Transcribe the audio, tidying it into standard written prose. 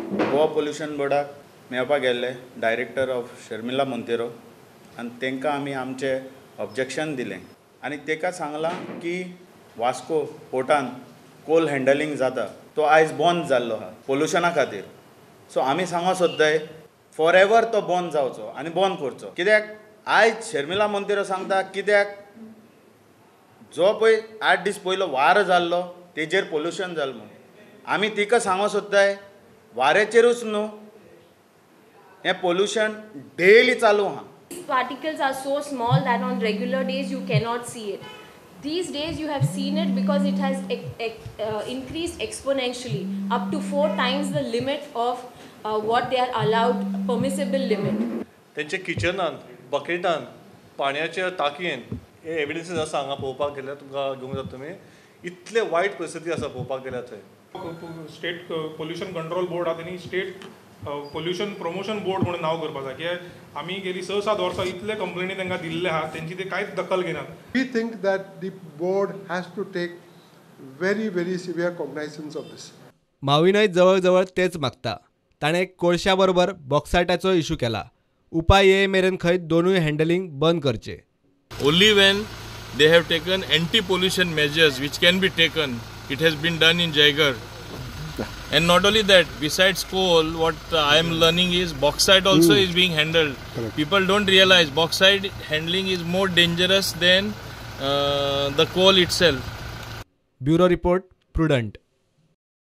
Goa pollution बोर्डाक मेळपाक गेल्ले director of Sharmila Monteiro आनी तांकां आमी आमचें ऑब्जेक्शन दिलें आनी ताका सांगलां की वास्को पोर्टान कोल हँडलिंग जाता तो आयज बंद जाल्लो आहा पोल्युशना खातीर. सो आमी सांगो सोदताय फॉर एवर तो बंद जावचो आनी बंद करचो. कित्याक आयज शर्मिला मोंतेरो सांगता कित्याक जो पळय 8 दीस पयलो वारो जाल्लो तेजेर पोल्युशन जालें म्हूण. आमी तिका सांगो सोदताय वाऱ्याचेरूच न्हू हें पोल्युशन डेली चालू आहा. Particles are so small that on regular days you cannot see it. These days you have seen it because it has increased exponentially up to 4 times the limit of what they are allowed, permissible limit. तेंचे किचनान, बकेटान, पाण्याच्या टाकयेन हे एविडन्सीस आसा हांगा पळोवपाक गेल्यार तुमकां घेवंक जाता तुमी. इतले वायट परिस्थिती आसा पळोवपाक गेल्यार थंय. स्टेट पोल्युशन कंट्रोल बोर्ड आहा तेणी स्टेट पोल्युशन प्रमोशन बोर्ड म्हणून नांव करपाक जाय कित्याक आमी गेली 6-7 वर्सां इतले कंप्लेनी तांकां दिल्ले आहा तेंची ते कांयच दखल घेनात. We think that the board has to take very very severe cognizance of this. माविनय जवळ जवळ तेच मागता. ताणें कोळशा बरोबर बॉक्सायटाचो इशू केला. उपाय ये मेरेन खंय दोनूय हँडलिंग बंद करचे. Only when they have taken anti pollution measures which can be taken, it has been done in Jaigarh. And not only that, besides coal, what I am learning is bauxite also is being handled. Correct. People don't realize bauxite handling is more dangerous than the coal itself. Bureau Report, Prudent.